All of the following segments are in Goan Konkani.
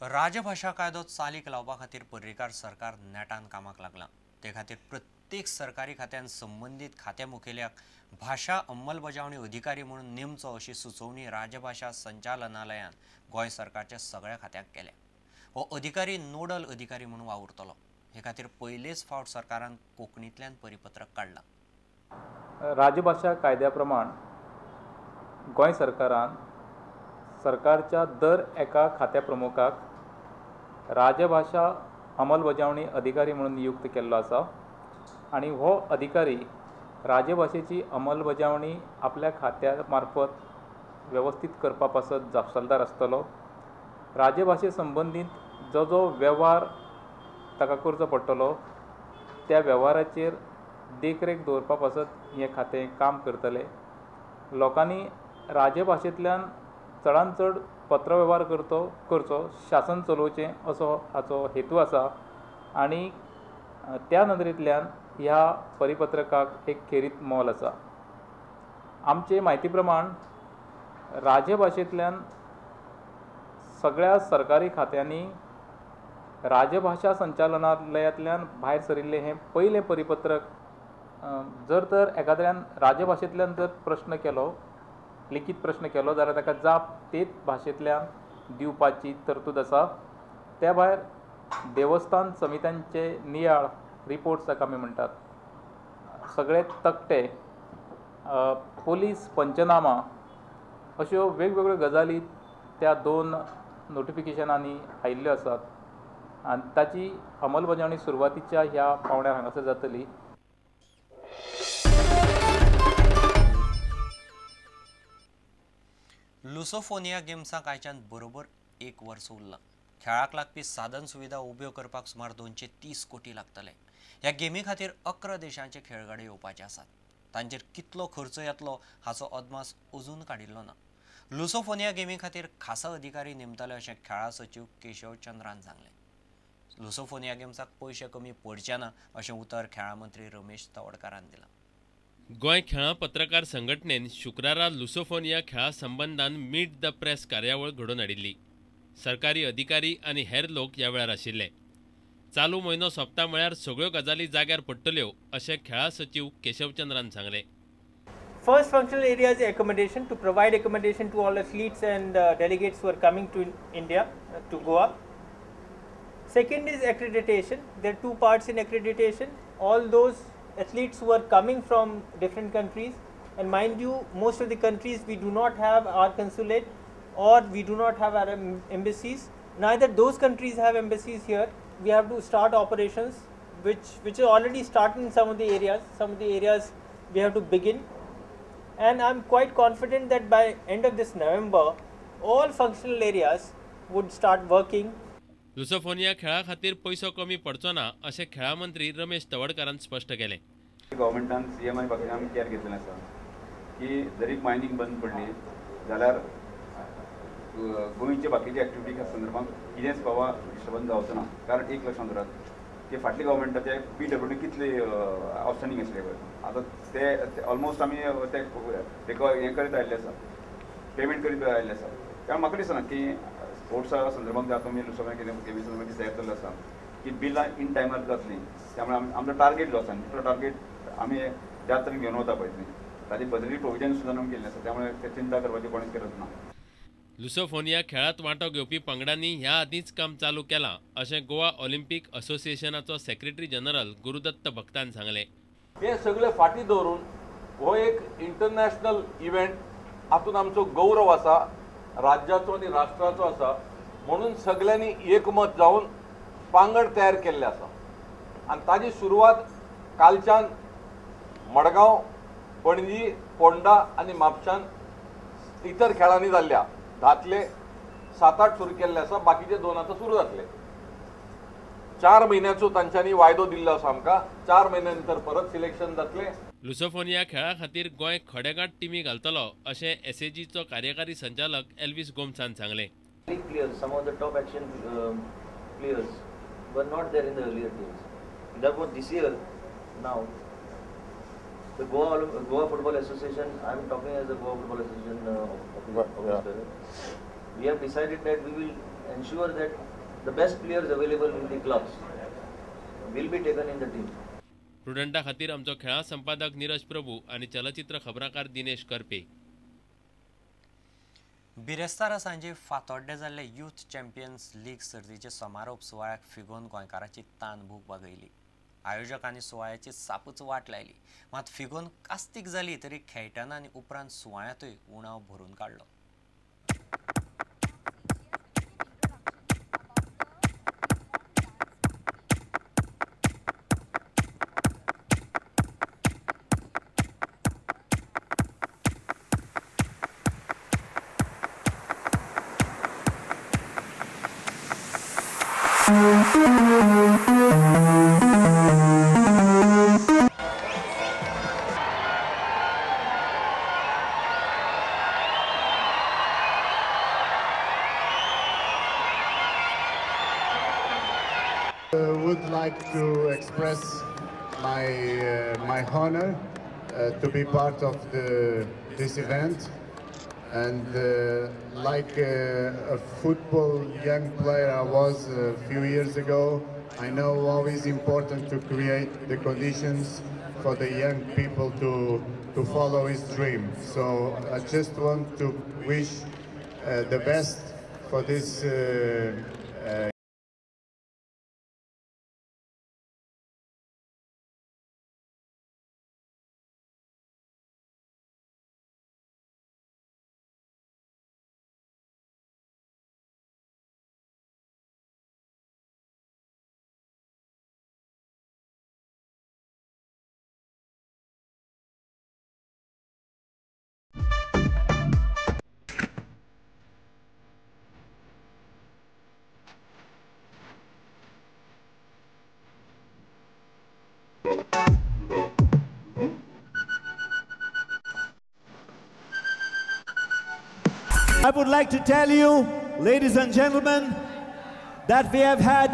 राजभाशा कायदो चालीक लावपा खातीर पर्रीकार सरकार नेटान कामाक लागलां. ते खातीर प्रत्येक सरकारी खात्यान संबंदीत खात्या मुखेल्याक भाशा अंमलबजावणी अधिकारी म्हणून नेमचो अशी सुचोवणी राजभाशा संचालनालयान गोंय सरकारच्या सगळ्या खात्यांक केल्या. हो अधिकारी नोडल अधिकारी म्हणून वावुरतलो. हे खातीर पयलेच फावट सरकारान कोंकणींतल्यान परिपत्रक काडलां. राजभाशा कायद्या प्रमाण गोंय सरकारान सरकारच्या दर एका खात्या प्रमुखाक राजभाशा अंमलबजावणी अधिकारी म्हणून नियुक्त केल्लो आसा आनी हो अधिकारी राजभाशेची अंमलबजावणी आपल्या खात्या मार्फत वेवस्थीत करपा पासत जापसालदार आसतलो. राजभाशे संबंदीत जो जो वेव्हार ताका करचो पडटलो त्या वेव्हाराचेर देखरेख दवरपा पासत हें खातें काम करतलें. लोकांनी राजभाशेंतल्यान चडान चड पत्रवेव्हार करचो, शासन चलोवचें असो हाचो हेतू आसा आनी त्या नदरेंतल्यान ह्या परिपत्रकाक एक खेरीत मोल आसा. आमचे म्हायती प्रमाण राजभाशेंतल्यान सगळ्या सरकारी खात्यांनी राजभाशा संचालनालयांतल्यान भायर सरिल्लें हें पयलें परिपत्रक. जर तर एखाद्र्यान राजभाशेंतल्यान जर प्रश्न केलो, लिखीत प्रश्न केलो जाल्यार ताका जाप तेच भाशेंतल्यान दिवपाची तरतूद आसा. त्या भायर देवस्थान समित्यांचे नियाळ रिपोर्ट्स ताका आमी म्हणटात, सगळे तकटे, पोलीस पंचनामा अश्यो वेगवेगळ्यो गजाली त्या दोन नोटिफिकेशनांनी आयिल्ल्यो आसात आनी ताची अंमलबजावणी सुरवातीच्या ह्या पावंड्यार हांगासर जातली. लुसोफोनिया गेम्साक आयच्यान बरोबर एक वर्स उरलां. खेळाक लागपी साधन सुविधा उब्यो करपाक सुमार 230 कोटी लागतले. ह्या गेमी खातीर 11 देशांचे खेळगडे येवपाचे आसात. तांचेर कितलो खर्च येतलो हाचो अदमास अजून काडिल्लो ना. लुसोफोनिया गेमी खातीर खासा अधिकारी नेमतले अशें खेळां सचीव केशव चंद्रान सांगलें. लुसोफोनिया गेम्साक पयशे कमी पडचे ना अशें उतर खेळां मंत्री रमेश तवडकारान दिलां. गोंय खेळां पत्रकार संघटनेन शुक्रारा लुसोफोनिया खेळा संबंदान मीट the press कार्यावळ घडोवन हाडिल्ली. सरकारी अधिकारी आनी हेर लोक ह्या वेळार आशिल्ले. चालू म्हयनो सोंपता म्हळ्यार सगळ्यो गजाली जाग्यार पडटल्यो अशें खेळां सचीव केशवचंद्रान सांगलें. First functional area is accommodation, to provide accommodation to all athletes and delegates who are coming to India, to Goa. Second is accreditation. There are two parts in accreditation. All those athletes who are coming from different countries, and mind you, most of the countries we do not have our consulate or we do not have our embassies. Neither those countries have embassies here. We have to start operations, which is already started in some of the areas. Some of the areas we have to begin, and I am quite confident that by end of this November, all functional areas would start working. Lusofonia खेळा खातीर पयसो कमी पडचो ना अशें खेळा मंत्री रमेश तवडकारान स्पश्ट केलें. गव्हर्मेंटान सी एम I बाकीचे आमी केअर घेतलेलें आसा की जरी मायनींग बंद पडली जाल्यार गोंयचे बाकीचे एक्टिविटी संदर्भात कितेंच बाबा डिस्टर्बन्स जावचो ना. कारण एक लक्षांत दवरात की फाटली गव्हर्मेंटाचे पी डब्ल्यू डी कितले आवटस्टँडींग आसले पळय, आतां ते ऑलमोस्ट आमी ते हें करीत आयिल्ले आसा, पेमेंट करीत आयिल्ले आसा. कारण म्हाका दिसना की स्पोर्ट्सा संदर्भात जाता तुमी लुसोफोनिया गेमी संदर्भात तयार जाल्लो आसा की बिलां इन टायमार जातलीं. त्यामुळे आमचो टार्गेट जो आसा तो टार्गेट आमी ज्या तरेन घेवन वता पळय न्ही ताची बदली प्रोविजन सुद्दां आमी केल्लें आसा. त्यामुळे ते चिंता करपाची कोणेच गरज ना. लुसोफोनिया खेळांत वांटो घेवपी पंगडांनी ह्या आदींच काम चालू केलां अशें गोवा ऑलिम्पीक असोसिएशनाचो सेक्रेटरी जनरल गुरुदत्त भक्तान सांगलें. हे सगळे फाटीं दवरून हो एक इंटरनॅशनल इव्हेंट, हातूंत आमचो गौरव आसा, राज्याचो आनी राष्ट्राचो आसा, म्हणून सगळ्यांनी एकमत जावन पांगड तयार केल्ले आसा आनी ताजी सुरवात कालच्यान मडगांव, पणजी, फोंडा आनी म्हापशान इतर खेळांनी जाल्ल्या धातले 7-8 सुरू केल्ले आसा, बाकीचे 2 आतां सुरू जातले. 4 म्हयन्याचो तांच्यांनी वायदो दिल्लो आसा आमकां, 4 म्हयन्या नंतर परत सिलेक्शन जातलें. लुसोफोनिया खेळा खातीर गोंय खडेगांठ टिमी घालतलो अशें एसएजीचो कार्यकारी संचालक एल्विस गोम्सान सांगलें. Some of the top action players were not there in the earlier teams. Therefore, this year now the Goa Football Association, I am talking as a Goa Football Association officer, we have decided that we will ensure that The best players available in the clubs will be taken in the team. प्रुडंटा खातीर आमचो खेळां संपादक नीरज प्रभू आनी चलचित्र खबराकार दिनेश करपे. बिरेस्तारा सांजे फातोड्डे जाल्ले यूथ चॅम्पियन्स लीग सर्तीचे समारोप सुवाळ्याक फिगोन गोंयकाराची तान भूक बागयली. आयोजकांनी सुवाळ्याची सापूच वाट लायली, मात फिगोन कास्तीक जाली तरी खेळटना आनी उपरांत सुवाळ्यांतूय उणाव भरून काडलो. I would like to express my honor to be part of this event, and like a football young player I was a few years ago, I know how it's important to create the conditions for the young people to follow his dream. So I just want to wish the best for this I would like to tell you, ladies and gentlemen, that we have had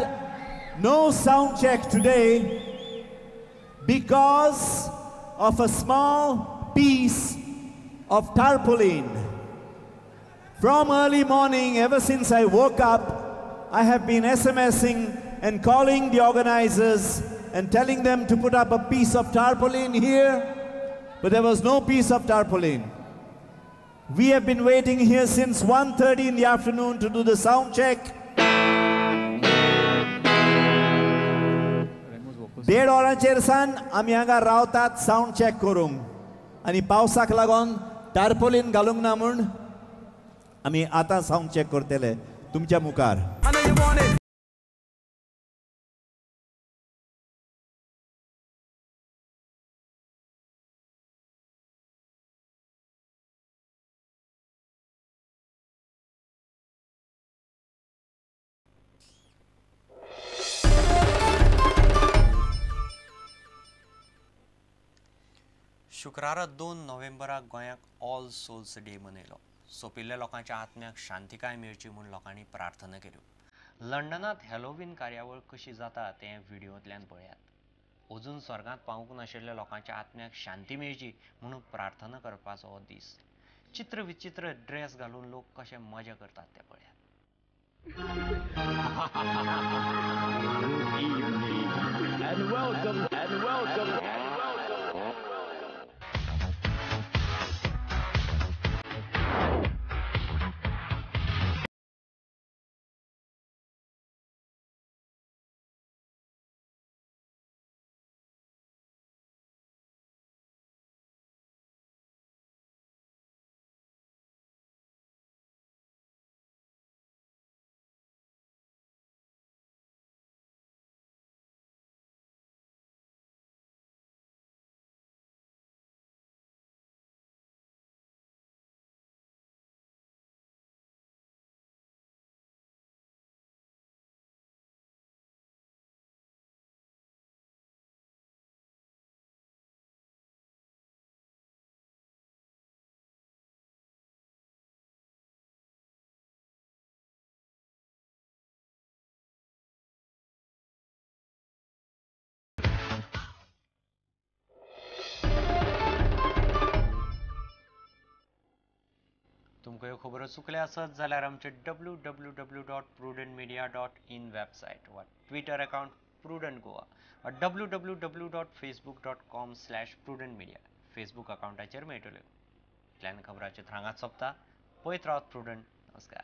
no sound check today because of a small piece of tarpaulin. From early morning, ever since I woke up, I have been SMSing and calling the organizers and telling them to put up a piece of tarpaulin here, but there was no piece of tarpaulin. We have been waiting here since 1:30 in the afternoon to do the sound check. 1.5 वरांचेर सान आमी हांगा रावतात सावंड चॅक करूंक आनी पावसाक लागून टार्पोलीन घालूंक ना म्हूण आमी आतां सावंड चॅक करतले तुमच्या मुखार. शुक्रारा 2 नोव्हेंबराक गोंयाक ऑल सोल्स डे मनयलो. सोंपिल्ल्या लोकांच्या आत्म्याक शांतिकाय मेळची म्हूण लोकांनी प्रार्थना केल्यो. लंडनांत हॅलोवीन कार्यावळ कशी जाता तें व्हिडियोंतल्यान पळयात. अजून स्वर्गांत पावूंक नाशिल्ल्या लोकांच्या आत्म्याक शांती मेळची म्हणून प्रार्थना करपाचो हो दीस. चित्र विचित्र ड्रेस घालून लोक कशे मजा करतात ते पळयात. And welcome, and welcome, and welcome. तुमकां ह्यो खबरो चुकल्या आसत जाल्यार आमचे www.prudentmedia.in website वा ट्विटर अकाउंट प्रुडंट गोवा वा www.facebook.com/prudentmedia Facebook अकाउंटाचेर मेळटल्यो. इतल्यान खबराचेर हांगाच सोंपता. पळयत रावत प्रुडंट. नमस्कार.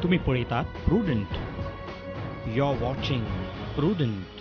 तुम्ही पळयतात Prudent. You are watching Prudent.